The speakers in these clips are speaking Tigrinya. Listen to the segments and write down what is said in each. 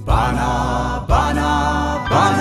ባና ባና ባና።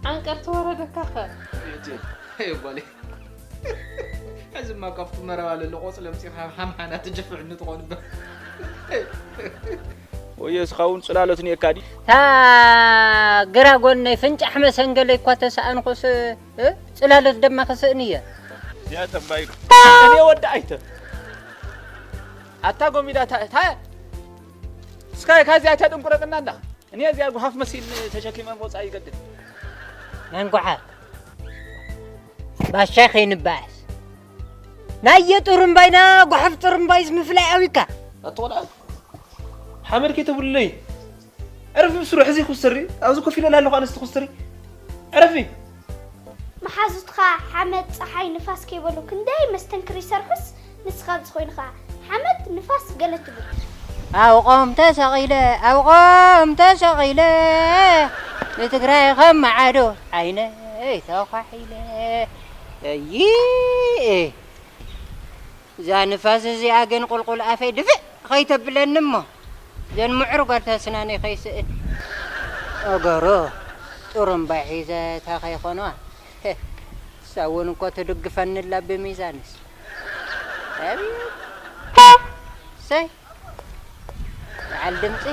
ዓንቀር ተወረደካ ኸ? የጀ የጓሌ ሕዝማ ካብቲ መረባ ለሎ ቆፅሊ ኣምፂኻ ሃምሓና ትጅፍዕኒ ትኾን እምበር። ወዮ እስኻ እውን ፅላሎት እኒኤካ ድዩ? እታ ግራ ጎነይ ፍንጫሕ መሰንገለይ እኳ ተሰኣንኩስ እ? ፅላሎት ደማ ክስእን እየ። እዚኣ ጠባይ እኔ ወዲ ኣይተ ኣታ ጎሚዳ ታ ታ እስካ ካዚ ኣይተ ድንቁረጥና እንዳ እኔ እዚኣ ጉሃፍ መሲል ተሸኪመ ወፃ ይገድል መንጉሓ ባሻይ ከይንበኣስ ናየ ጥሩምባይና ጉሓፍ ጥሩምባይስ ምፍላይ ኣዊካ ኣትቆልዓ ሓመድ ከይተብሉለይ ዕረፊ ብስሩ ሕዚ ኩስትሪ ኣብዚ ኮፍ ኢለላ ኣለኹ ኣነስቲ ኩስትሪ ዕረፊ መሓዙትኻ ሓመድ፣ ጸሓይ፣ ንፋስ ከይበሉ ክንደይ መስተንክር ይሰርሑስ ንስኻ ኣብዚ ኮይንኻ ሓመድ፣ ንፋስ ገለ ትብል። ኣብ ቖም ተሰቒለ ኣብ ቖም ተሰቒለ ንትግራይ ከም መዓዶ ዓይነይ ተዃሒለ እይ እዛ ንፋስ እዚኣ ግን ቁልቁል ኣፈይ ድፍእ ኸይተብለኒ እሞ ዘን ምዕሩጋት ኣስናነይ ኸይስእን። እገሮ ጥሩምባ ሒዘ እታ ኸይኾንዋ እሳ እውን እኮ ትድግፈኒ ኣላ ብሚዛንስ። ኣቤት! እሰይ! በዓል ድምፂ።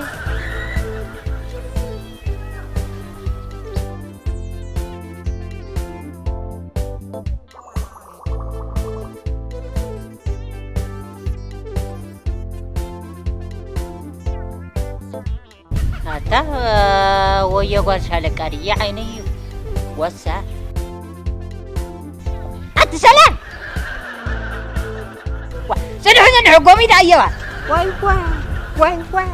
ኣታ ወዮ ጓል ሻለቃ ድየ ዓይነዩ ወሳ ኣቲ ሰላም ጽንሑ ጽንሑ ጎሚድ ኣየዋ ዋይ ዋይ ዋይ ዋይ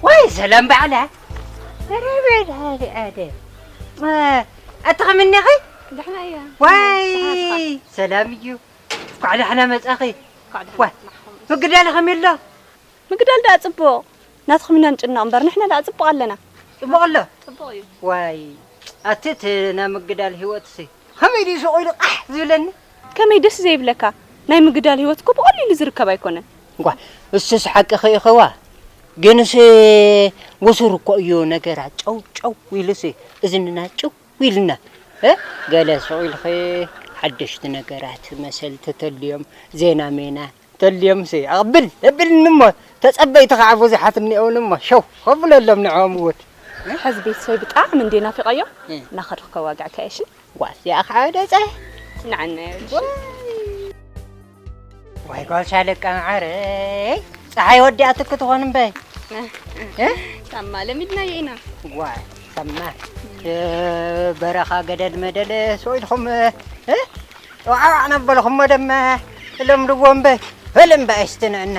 ወይ ሰላም ባዕላ ኣደ ኣቲ ኸምኒኺ ደሕና እያ ዋይ ሰላም እዩ እንኳዕ ዳሕና መጻኺ እንኳዕ ደሕና ዋይ መጣኹም። ምግዳል ኸም የሎ ምግዳል ደኣ ጽቡቕ ናትኹም ኢና ንጭነቕ እምበር ንሕና ደኣ ጽቡቕ ኣለና ጽቡቕ ኣሎ ጽቡቕ እዩ ዋይ ኣቲ እቲ ናይ ምግዳል ህይወትሲ ከመይ ድዩ ሱቕ ኢሉ ቃሕ ዝብለኒ ከመይ ደስ ዘይብለካ ናይ ምግዳል ህይወት እኮ ብቐሊሉ ዝርከብ ኣይኮነን እንኳ እሱስ ሓቂ ኸይኸዋ ግንስ ውሱር እኮ እዩ ነገራ ጨው ጨው ኢሉስ እዝንና ጭው ኢልና እ? ገለ ሱቕ ኢልኺ ሓደሽቲ ነገራት መሰል ተተልዮም ዜና ሜና ተልዮምሲ ኣቕብል እብልኒ እሞ ተጸበይቲ ኸዓ ብዙሓት እኒኦውን እሞ ሸው ከብለሎም ንዕኦም እውን ሕዚ ቤተሰበይ ብጣዕሚ እንዴ ናፊቐዮም እናኸድኩ ከዋግዕካ እየ እሺ ጓስ እዚኣ ኸዓ ደጸ ንዓና እየ እሺ ዋይ ጓል ሻለቃ መዓረይ ፀሓይ ወዲኣትክ ትኾን እምበይ ሳማ ለሚድናዮ ኢና ዋይ ሰማ በረኻ ገደል መደል ሰው ኢልኩም ዋዕዋዕ ነበልኹሞ ደማ እሎም ድዎ እምበይ በል እምበ ኣይስትንዕና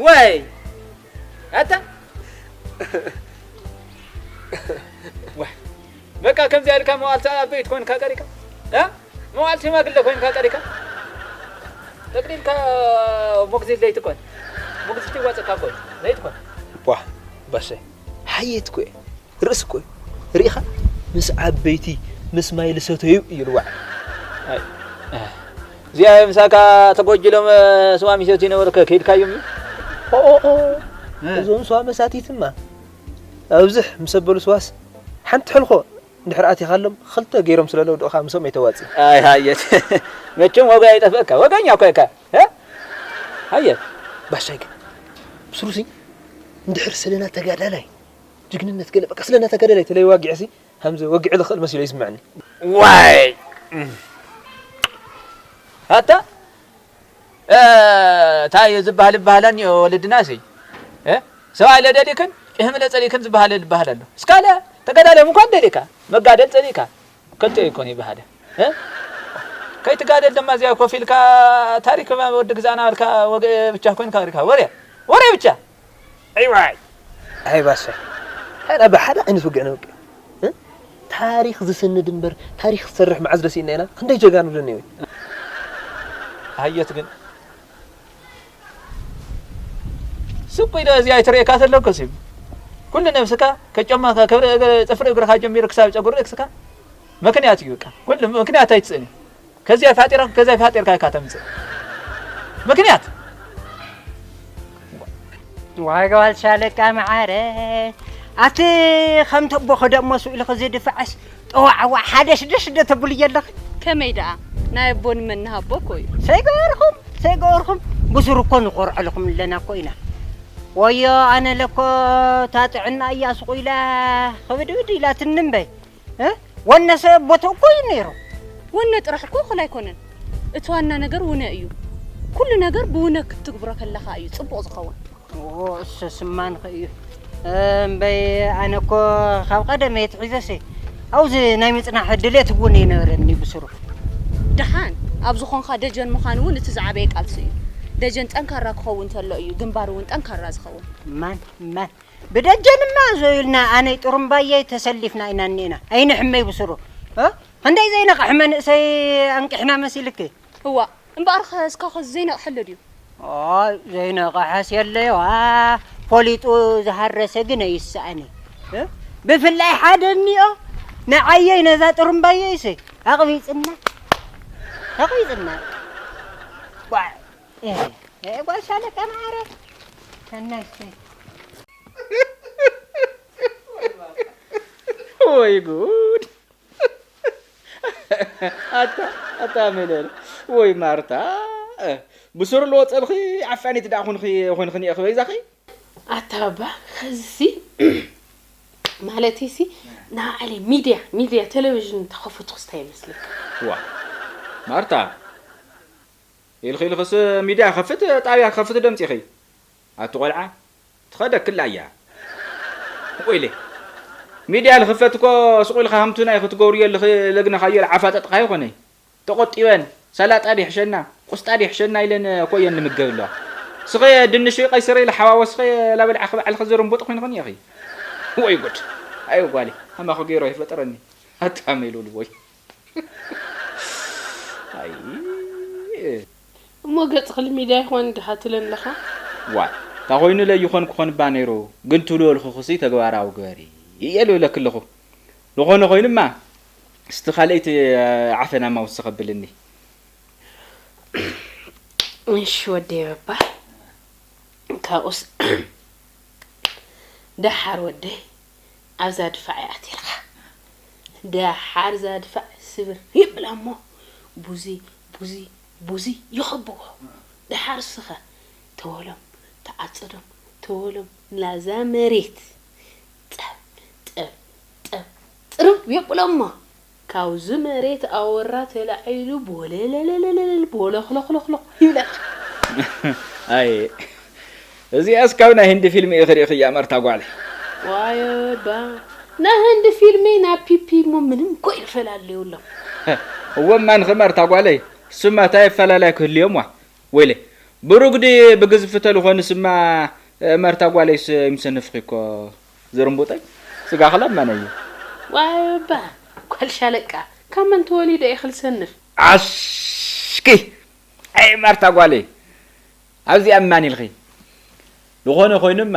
ወይ ኣታ ወይ በቃ ከምዚኣ ኢልካ መዋዕልቲ ኣበይት ኮንካ ቀሪካ እ? መዋዕልቲ ሽማግለ ኮይንካ ቀሪካ ተቅዲምካ ሞግዚት ዘይትኮን ሞግዚት ይዋፀካ ኮን ዘይትኮን ቧ ባሻይ፣ ሓየት እኮ እየ። ርእሲ እኮ እዩ። ርኢኻ? ምስ ዓበይቲ፣ ምስ ማይ ልሰተዩ እዩ ልዋዕ። ኣይ፣ ኣህ። እዚኣ ምሳካ ተጎጅሎም፣ እ፣ ስዋ ሚሰቱ ይነበርከ፣ ከይድካዮም እዩ? ኦ፣ ኦ፣ ኦ። እ። እዞም ስዋ መሳቲትማ፣ ኣብዝሕ ምስ ኣበሉ ስዋስ፣ ሓንቲ ሕልኮ እንድሕር ኣቲኻሎም፣ ክልተ ገይሮም ስለ ለውድኡኻ፣ ምስኦም ኣይተዋጽእ። ኣይ፣ ሓየት። መቸም ወጋ ይጠፍእካ። ወጋኛ እኮ እካ። እ? ሓየት። ባሻይ ግን፣ ብስሩሲ፣ እንድሕር ስለና ተጋዳላይ፣ ጅግንነት ገለ፣ በቃ ስለና ተጋዳላይ ተለይ ዋጊዕሲ፣ ሃምዚ ወጊዕ ዝኽእል መሲሉ ይስምዐኒ። ዋይ! ኣታ፣ እ፣ እንታይ እዩ ዝበሃል ይበሃል እኒኦ ወለድና ሲ? እ? ሰብኣይ ለደሊክን፣ ጭህሚ ለጸሊክን ዝበሃል ይበሃል ኣሎ። እስካለ ተጋዳላይ ምኳን ደሊካ፣ መጋደል ጸሊካ፣ ከልተ ይኮን ይበሃል። እ? ከይትጋደል ድማ እዚኣ ኮፍ ኢልካ ታሪክ ወዲ ግዛና በልካ ወገ ብቻ ኮይንካ ሪካ ወሬ፣ ወሬ ብቻ። ኣይዋይ። ኣይ ባሻይ። ሓዳ ብሓደ ዓይነት ውግዕ ነውቅዕ። እ? ታሪኽ ዝስንድ እምበር ታሪኽ ዝሰርሕ መዓዝ ደሲእና ኢና? ክንደይ ጀጋኑ ደኒዮ። ሓየት ግን ስቁ ኢለ እዚኣ ኣይትርእየካ ተለኩስ እዩ። ኩሉ ነብስካ ከጨማካ ከብረ እግረ-፣ ጥፍሪ እግርኻ ጀሚሩ ክሳብ ጨጉሪ ርእስካ ምክንያት እዩ በቃ። ኩሉ ምክንያት ኣይትስእን እዩ። ከዚያ ፋጢራ፣ ከዚያ ፋጢርካ ኢካ ተምጽእ። ምክንያት ዋይ ጓል ሻለቃ መዓረ፣ ኣቲ ከምቲ ኣቦ ክደሞ ስኡ ኢልኺ ዝድፋዕስ ጠዋዕዋዕ ሓደሽደሽ ዶ ተብሉ የለኺ? ከመይ ደኣ? ናይ ኣቦ ንመን ንሃቦ እኮ እዩ። ሰይገርኹም፣ ሰይገርኹም፣ ብሱሩ እኮ ንኾርዐልኹም ኣለና እኮ ኢና። ወዮ ኣነ ለኮ እታ ጥዕና እያ ስቑ ኢላ ክብድብድ ኢላትኒ እምበይ። እ? ወነ ሰብ ቦትኡ እኮ እዩ ነይሩ። ወነ ጥራሕ እኮ እኹል ኣይኮነን። እቲ ዋና ነገር ውነ እዩ። ኩሉ ነገር ብውነ ክትግብሮ ከለኻ እዩ ጽቡቕ ዝኸውን። ኦ፣ እሰ ስማንኸ እዩ። እምበይ ኣነ እኮ ካብ ቀደመ ኣትሒዘሲ ኣብዚ ናይ ምጽናሕ ድሌት እውን ኣይነበረኒ ብስሩ። ደሓን ኣብ ዝኾንካ ደጀን ምዃን እውን እቲ ዝዓበየ ቃልሲ እዩ። ደጀን ጠንካራ ክኸውን ተሎ እዩ ግንባር እውን ጠንካራ ዝኸውን። ማን፣ ማን? ብደጀንማ እዞ ኢልና ኣነይ ጥሩምባየይ ተሰሊፍና ኢና እኒኤና። ኣይንሕመይ ብስሩ። እ? ክንደይ ዘይነቕሕ መንእሰይ ኣንቂሕና መሲልኪ? እዋ፣ እምበኣር ኸ እስካኸ ዘይነቕሐሉ ድዩ? ኦይ፣ ዘይነቕሐስ የለይ፣ ዋ፣ ፈሊጡ ዝሃረሰ ግን ኣይስኣን እዩ። እ? ብፍላይ ሓደ እኒኦ፣ ንዓየይ ነዛ ጥሩምባየይሲ ኣቕቢጽና፣ ኣቕቢጽና። ዋ፣ እ፣ እ፣ ጓል ሻለቃ መዓረ፣ ተነስተይ። ወይ ጉድ! ኣታ፣ ኣታ ሜለል፣ ወይ ማርታ፣ ብሱር ኣለዎ ጸብኺ ዓፋኒት ደኣ ኹንኺ፣ ኹንኽኒ ኢኺ በይዛኺ? ኣታ ባባ፣ ኸዚሲ፣ ማለተይሲ፣ ንዓለይ ሚድያ፣ ሚድያ ቴሌቪዥን ተኸፈትኩስ እንታይ ይመስለካ? ዋ፣ ማርታ፣ ኢልኺ ኢልኽስ ሚድያ ከፍት፣ ጣብያ ከፍት ደምፂኺ። ኣቲ ቆልዓ፣ ትኸደክላ እያ። ወይለ፣ ሚድያ ልኽፈት እኮ ስቑ ኢልኻ ሃምቱናይ ክትገብርዮ ልኽ-፣ ለግነኻዮ ልዓፋጠጥኻ ይኾነ። ተቖጢበን፣ ሰላጣ ዲሕሸና፣ ቁስጣ ዲሕሸና ኢለን እኮ እየን ንምገብ ኣለዋ። ስኸ ድንሽ ቀይስረ ኢለ ሓዋወስኸ ላበልዓኺ ባዕልኺ ዝርንቡጥ ኮይንኽን ኢኺ። ወይ ጉድ! ኣይ ጓለይ፣ ሃማኺ ገይሩ ኣይፈጠረኒ። ኣታ ሜሉል ወይ። ኣይ። እሞ ገጽ ክሊ ሚድያ ይኾን ድኻ ትለን ኣለኻ? ዋይ፣ እንታ ኾይኑ ለይኾን ክኾን እባ ነይሩ፣ ግን ትብሎ ልኹኽሲ ተግባራዊ ግበሪ እየ ልብለኪ ኣለኹ። ዝኾነ ኾይኑማ፣ እስቲ ካልኣይቲ ዓፈናማ ውስኸብልኒ። እሺ ወደይ በባ፣ ካብኡስ ደሓር ወደይ ኣብዛ ድፋዕ እያ ኣትየልካ። ደሓር እዛ ድፋዕ ስብር ይብላ እሞ ቡዚ፣ ቡዚ፣ ቡዚ ይኸብዎ። ደሓር እስኸ ተወሎም፣ ተዓጸዶም፣ ተወሎም ናዛ መሬት። ጠብ፣ ጠብ፣ ጠብ፣ ጥርብ የብሎ እሞ ካብዚ መሬት ኣወራ ተላዒሉ ቦለለለለለል ቦለኽሎኽሎኽሎኽ ይብለካ። ኣየ፣ እዚኣስ ካብ ናይ ህንዲ ፊልም ኢኺ ርኢኽያ መርታ ጓለይ። ዋየ እባ፣ ናይ ህንዲ ፊልሚ ናብ ፒፒ እሞ ምንም እኮ ይፈላለ የብሎም። እወ እማ ንኺ መርታ ጓለይ፣ እሱማ እንታይ ኣፈላላይ ክህልዮ እሞ። ወይለ፣ ብሩግዲ ብግዝፊ ተልኾንስማ፣ መርታ ጓለይስ ይምሰንፍኺ እኮ ዝርንቡጠይ። ስጋ ክለመነ እዩ። ዋይ እባ፣ ጓል ሻለቃ፣ ካብ መን ተወሊደ ኢኺ ልሰንፍ? ዓሽኪ! ኣይ መርታ ጓለይ፣ ኣብዚኣ እማን ኢልኺ። ዝኾነ ኮይኑማ፣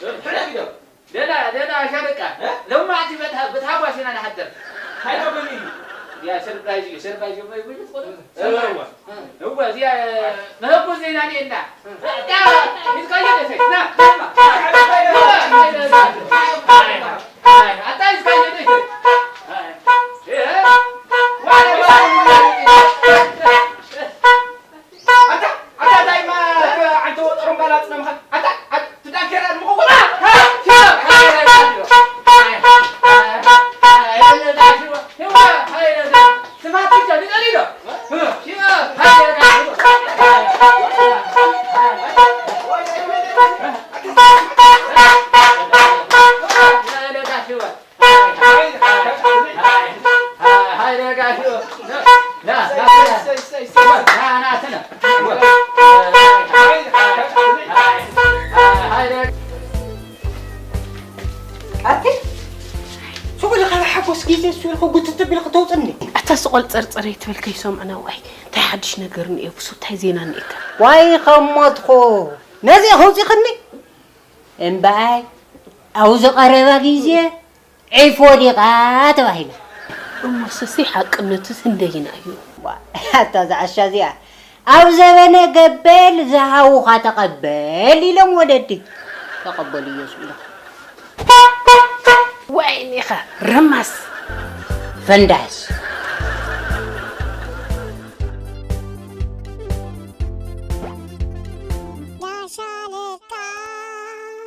ሰርፕራይዝ እዩ፣ ሰርፕራይዝ እዩ። ወይ፣ ወይ፣ ወይ፣ እዋ፣ እዋ፣ እዚኣ መህቡ ዜና እኔና። ዳ፣ ሂዝካዮ ደሴ፣ ና፣ ና፣ ና። ኣታ ሂዝካዮ ደሴ። ኣታ፣ ኣታ፣ እንታይ ማ፣ ኣንተ ወጠሮም ባላጽ ነምኻ። ኣታ፣ ኣታ፣ ትዳንኬራ ንምኸ-፣ ኣቲ ሱቕ ኢልካ ብሓጎስ ግዜ እሱ ኢልካ ጉትት ኣቢልካ ተውፅኒ። ኣታ ስቆል ፀርፀር ኣይትበል ከይሰምዑና። ዋይ እንታይ ሓድሽ ነገር እኒኦ ብሱ እንታይ ዜና እኒኤካ? ዋይ ከሞትኩ ነዚ ከውፂኽኒ እምበኣይ ኣብዚ ቀረባ ግዜ ዒፍ ወዲቓ ተባሂላ። እሞ ሰሰይ ሓቅነትስ እንደይና እዩ። ዋ፣ ኣታ ዝዓሻ እዚኣ ኣብ ዘበነ ገበል ዝሃውኻ ተቐበል ኢሎም ወለዲ። ተቐበልዮ ስኢልኻ። ወይኒኻ ረማስ ፈንዳስ።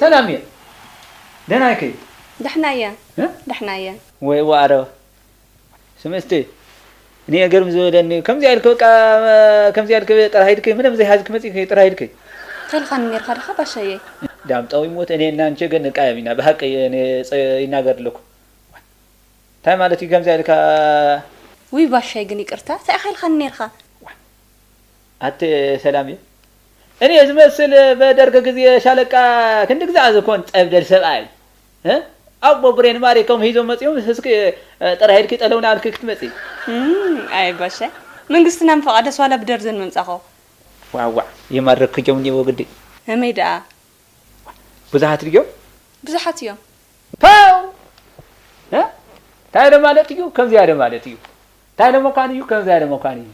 ሰላም እየ። ደህና እከይ። ደሕና እየ። እ? ደሕና እየ። ወይ ዋዕሮ። ስምስቲ። እኔ ገርም ዝበለኒ፣ ከምዚኣ ኢልክ በቃ፣ ከምዚኣ ኢልክ ጥራይ ኢድክ ምንም ዘይሓዝክ መጺእክ ጥራይ ኢድክ። ከልኻኒ ኔርካ ድኻ ባሻየይ? ዳምጣዊ ሞት እኔ እና አንቺ ግን ንቃየም ኢና። ብሓቂ እኔ ጸ-፣ ይናገር ኣለኩ። እንታይ ማለት እዩ ከምዚኣ ኢልካ? ውይ ባሻይ ግን ይቅርታ፣ እንታይ ኢኻ ኢልኻኒ ኔርካ? ኣቲ ሰላም እዩ። እኔ ዝመስል በደርግ ግዜ ሻለቃ ክንዲ ግዛዕ ዝኾን ጸብደል ሰብኣይ፣ እ? ኣብ ቦብሬን ማሪኮም ሒዞም መጺኦም፣ እስኪ፣ እ፣ ጥራይ ኢድኪ ጠለውና ኢልኪ ክትመጺ። እም፣ ኣይ ባሻ፣ መንግስትና ምፈቐደስ ዋላ ብደርዘን ምምጻኹ። ዋዋዕ፣ ይማርክ ጆም ኒዎ ግዲ። ከመይ ደኣ? ብዙሓት ድዮም? ብዙሓት እዮም። ፓው! እ? እንታይ ዶ ማለት እዩ? ከምዚኣ ዶ ማለት እዩ? እንታይ ዶ መኳን እዩ? ከምዚኣ ዶ መኳን እዩ?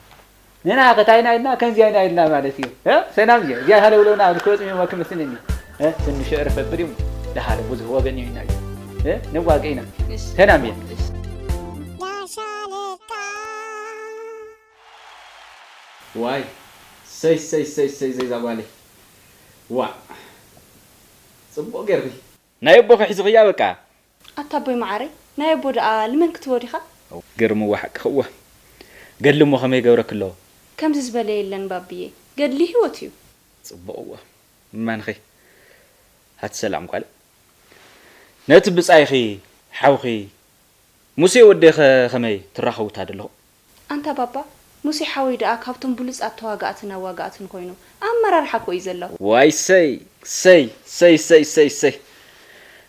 ንና ከታይና ኢልና ከምዚኣ ኢና ኢልና ማለት እዩ። እ? ሰላም እዩ። እዚኣ ሃለውለውና ኣብ ክወጽእ ይመክም ስንኒ። እ? ትንሽ እርፍ እብል እዩ። ደሃለ ብዙሕ ወገን እዩ ኢና እዩ። እ? ንዋገ ኢና። እሺ። ሰላም እዩ። እሺ። ዋይ፣ ሰይ፣ ሰይ፣ ሰይ፣ ሰይ፣ ዘይዛ ጓለይ። ዋዕ። ጽቡቕ ጌርኺ። ናይ ኣቦኺ ሒዝኽያ በቃ። ኣታ ኣቦይ መዓረይ፣ ናይ ኣቦ ደኣ ልመን ክትቦ ዲኻ? ግርም እዋ ሓቅኺ እዋ። ገድሊ እሞ ከመይ ይገብረኪ ኣለዎ? ከምዚ ዝበለ የለን ባብየ። ገድሊ ህይወት እዩ። ጽቡቕ እዋ። እማንኺ። ሃቲ ሰላም ጓል። ነቲ ብጻይኺ ሓውኺ ሙሴ ወደይ ኸ ኸመይ ትራኸቡ ኣለኹም? ኣንታ ባባ፣ ሙሴ ሓወይ ደኣ ካብቶም ብሉጻት ተዋጋእትን ኣዋጋእትን ኮይኑ፣ ኣመራርሓ እኮ እዩ ዘሎ። ዋይ ሰይ ሰይ ሰይ ሰይ ሰይ ሰይ።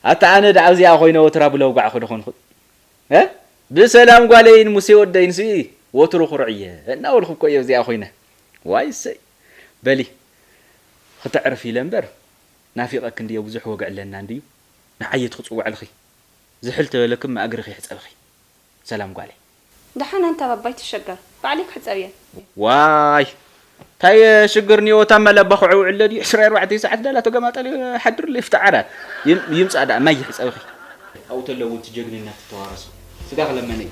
ኣታ ኣነ ደኣ ኣብዚኣ ኮይነ ወትራ ብለውጋዕኹ ዶ ኾንኹ? እ? ብሰላም ጓለይን ሙሴ ወደይን ሲ ወትሩ ኩሩዕ እየ እናበልኩ እኮ እየ ኣብዚኣ ኮይነ። ዋይ ሰይ። በሊ፣ ክተዕርፊ ኢለ እምበር፣ ናፊቐኪ እንድየ፣ ብዙሕ ወግዒ ኣለና እንድዩ። ንዓየ ትኽጽውዕልኺ። ዝሕል ተበለኪ እማ እግርኺ ይሕጸብኺ። ሰላም ጓለይ። ደሓን ኣንታ ባባይ ትሸገር፣ ባዕለይ ክሕጸብ እየ። ዋይ፣ እንታይ ሽግር እኒኦ? እታ መለባ ክዕውዕለ ድዩ? ዕስራ ኣርባዕተ ሰዓት ዳላ ተገማጠለ ሓድርለ ይፍታ ዓራት። ይም-፣ ይምጻእ ደኣ ማይ ይሕጸብኺ። ኣብኡ ተለዉ እቲ ጀግንነት ተዋረሱ። ስጋ ክለመነ እዩ።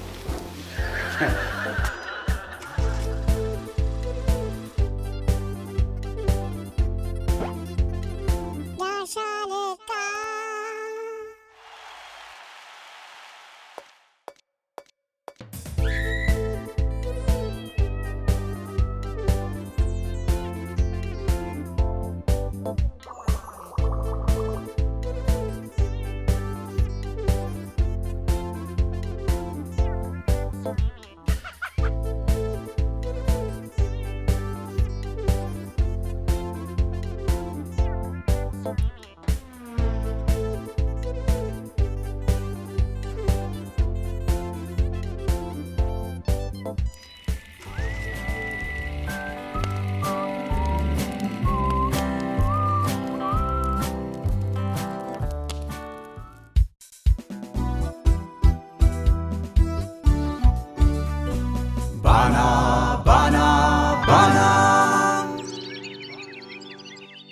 Pana